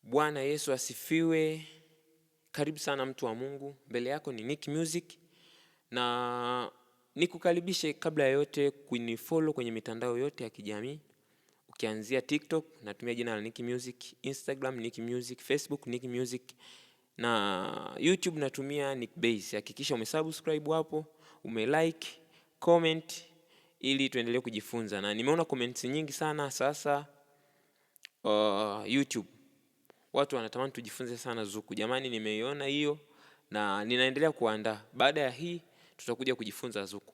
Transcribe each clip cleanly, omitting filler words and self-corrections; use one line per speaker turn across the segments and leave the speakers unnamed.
Bwana Yesu asifiwe. Karibu sana mtu wa Mungu, mbele yako ni Nick Music na nikukaribishe kabla ya yote kunifollow kwenye mitandao yote ya kijamii. Ukianzia TikTok natumia jina la Nick Music, Instagram Nick Music, Facebook Nick Music na YouTube natumia Nick Base. Hakikisha umesubscribe hapo, umelike, comment ili tuendelee kujifunza. Na nimeona comments nyingi sana sasa YouTube. Watu wanatamani tujifunze sana zuku. Jamani, nimeiona hiyo na ninaendelea kuandaa. Baada ya hii tutakuja kujifunza zuku.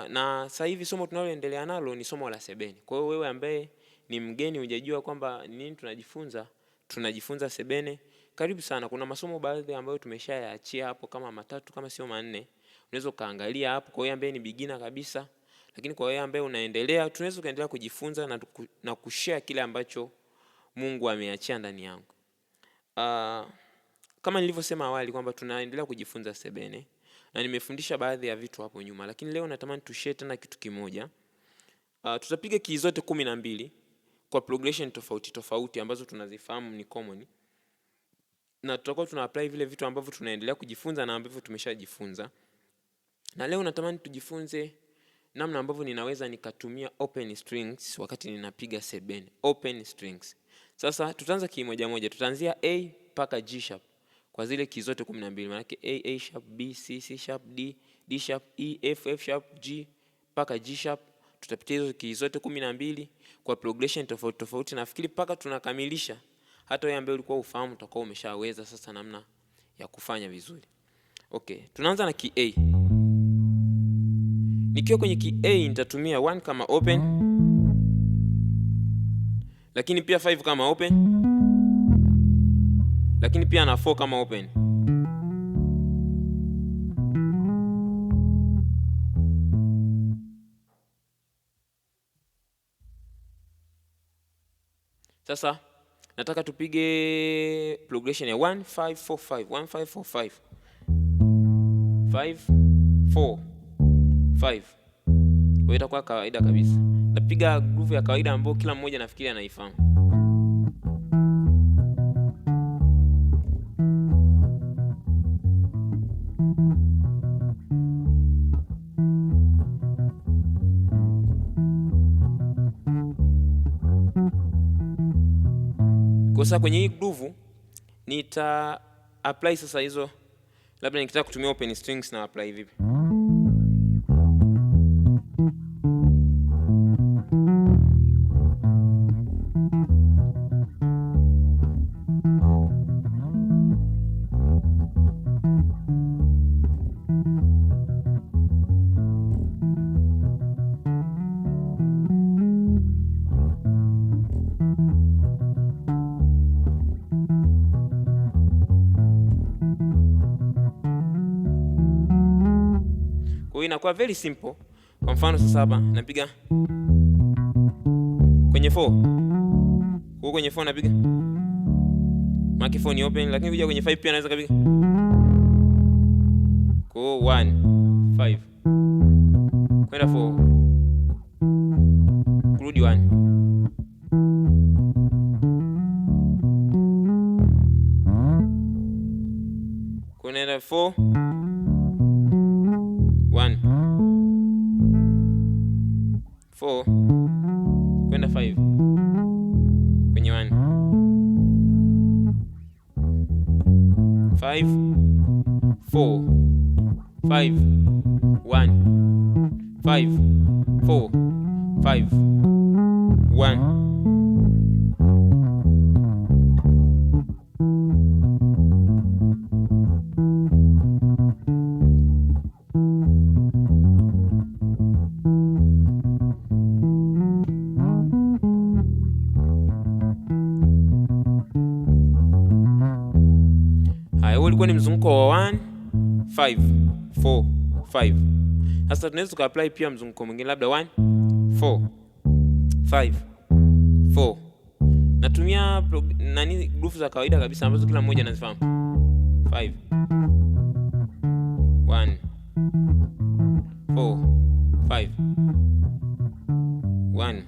Na sasa hivi somo tunaloendelea nalo ni somo la sebene. Kwa hiyo wewe ambaye ni mgeni hujajua kwamba nini tunajifunza, tunajifunza sebene. Karibu sana. Kuna masomo baadhi ambayo tumeshayaachia hapo kama matatu kama sio manne. Unaweza ukaangalia hapo kwa wewe ambaye ni beginner kabisa. Lakini kwa wewe ambaye unaendelea, tunaweza kuendelea kujifunza na kushare kile ambacho Mungu ameachia ndani yangu. Kama nilivyosema awali kwamba tunaendelea kujifunza sebene na nimefundisha baadhi ya vitu hapo nyuma, lakini leo natamani tushare tena kitu kimoja. Tutapiga key zote 12 kwa progression tofauti tofauti ambazo tunazifahamu ni common, na tutakuwa tuna apply vile vitu ambavyo tunaendelea kujifunza na ambavyo tumeshajifunza. Na leo natamani tujifunze namna ambavyo ninaweza nikatumia open strings wakati ninapiga sebene. Open strings. Sasa tutaanza key moja moja. Tutaanzia A mpaka G sharp kwa zile key zote 12. Maana yake A, A sharp, B, C, C sharp, D, D sharp, E, F, F sharp, G mpaka G sharp. Tutapitia hizo key zote 12 kwa progression tofauti tofauti. Nafikiri mpaka tunakamilisha, hata wewe ambaye ulikuwa ufahamu utakuwa umeshaweza sasa namna ya kufanya vizuri. Okay, tunaanza na key A. Nikiwa kwenye key A nitatumia 1 kama open, lakini pia 5 kama open, lakini pia na 4 kama open. Sasa nataka tupige progression ya 1 5 4 5, 1 5 4 5, 5 4 5. Kwa hiyo itakuwa kawaida kabisa. Napiga groove ya kawaida ambayo kila mmoja nafikiri anaifahamu. Kwa sasa kwenye hii groove nita apply sasa hizo, labda nikitaka kutumia open strings na apply vipi? Kwa hiyo inakuwa very simple. Kwa mfano sasa hapa napiga kwenye 4. Huko kwenye 4 napiga maki 4 ni open, lakini kuja kwenye 5 pia naweza kapiga. Kwa hiyo 1 5 kwenda 4 kurudi 1. Kwa naenda 4 1 4 kwenda 5 kwenye 1 5 4 5 1 5 4 5 1. Haya, huo ulikuwa ni mzunguko wa 1 5 4 5. Sasa tunaweza tuka-apply pia mzunguko mwingine, labda 1 4 5 4. Natumia nani groove za kawaida kabisa ambazo kila mmoja anazifahamu. 5 1 4 5 1.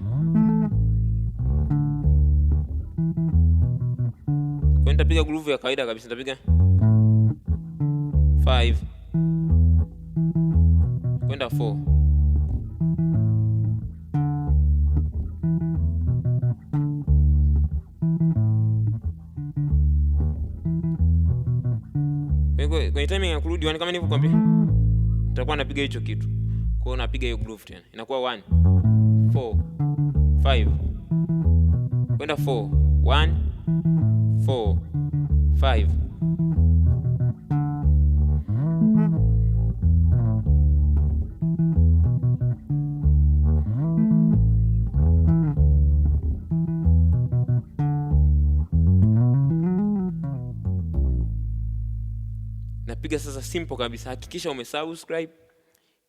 Kwa hiyo nitapiga groove ya kawaida kabisa, nitapiga 5 kwenda 4. Kwenye timing ya kurudi 1 kama nilivyokuambia, nitakuwa napiga hicho kitu. Kwa hiyo napiga hiyo groove tena. Inakuwa 1 4 5 kwenda 4 1 4 5. Napiga sasa simple kabisa. Hakikisha umesubscribe.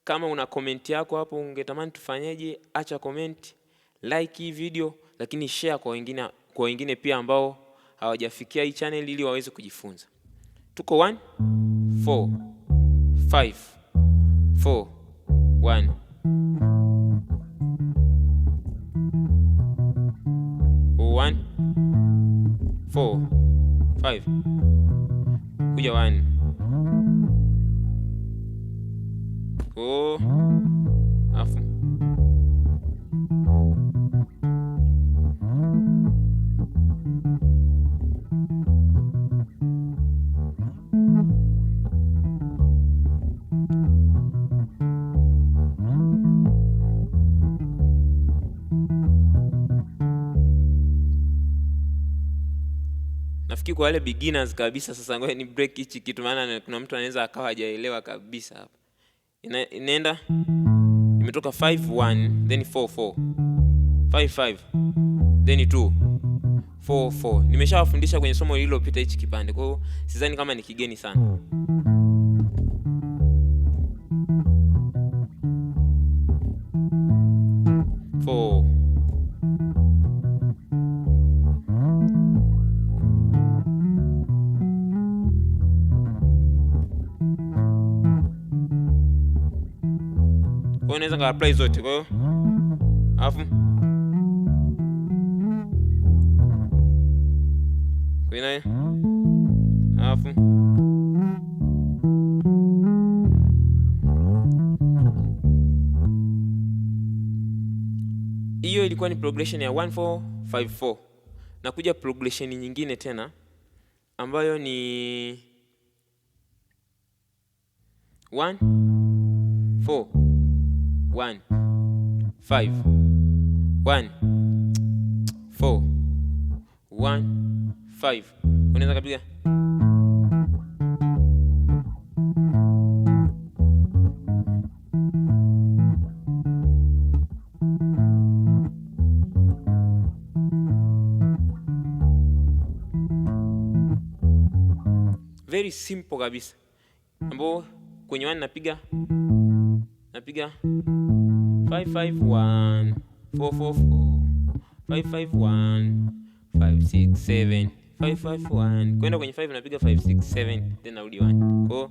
Kama una comment yako hapo ungetamani tufanyeje, acha comment, like hii video, lakini share kwa wengine pia ambao hawajafikia hii channel ili waweze kujifunza. Tuko 1 4 5 4 1. 1 4 5 kuja 1. Oh, afu nafikiri kwa wale beginners kabisa. Sasa ngoja ni break hichi kitu, maana kuna mtu anaweza akawa hajaelewa kabisa hapa. Inaenda imetoka 5 1 then 4 4 5 5 then 2 4 4. Nimeshawafundisha kwenye somo lililopita hichi kipande, kwa hiyo sidhani kama ni kigeni sana. 4 Kwa hiyo naweza nika apply zote. Kwa hiyo alafu kwa hiyo alafu hiyo ilikuwa ni progression ya 1 4 5 4. Na kuja progression nyingine tena ambayo ni 1 4 1 5 1 4 1 5. Unaweza kupiga very simple kabisa, ambapo kwenye 1 napiga 5 5 1 4 4 4 5 5 1 5 6 7 5 5 1. Kwenda kwenye 5 napiga 5 6 7 then narudi 1. Kwa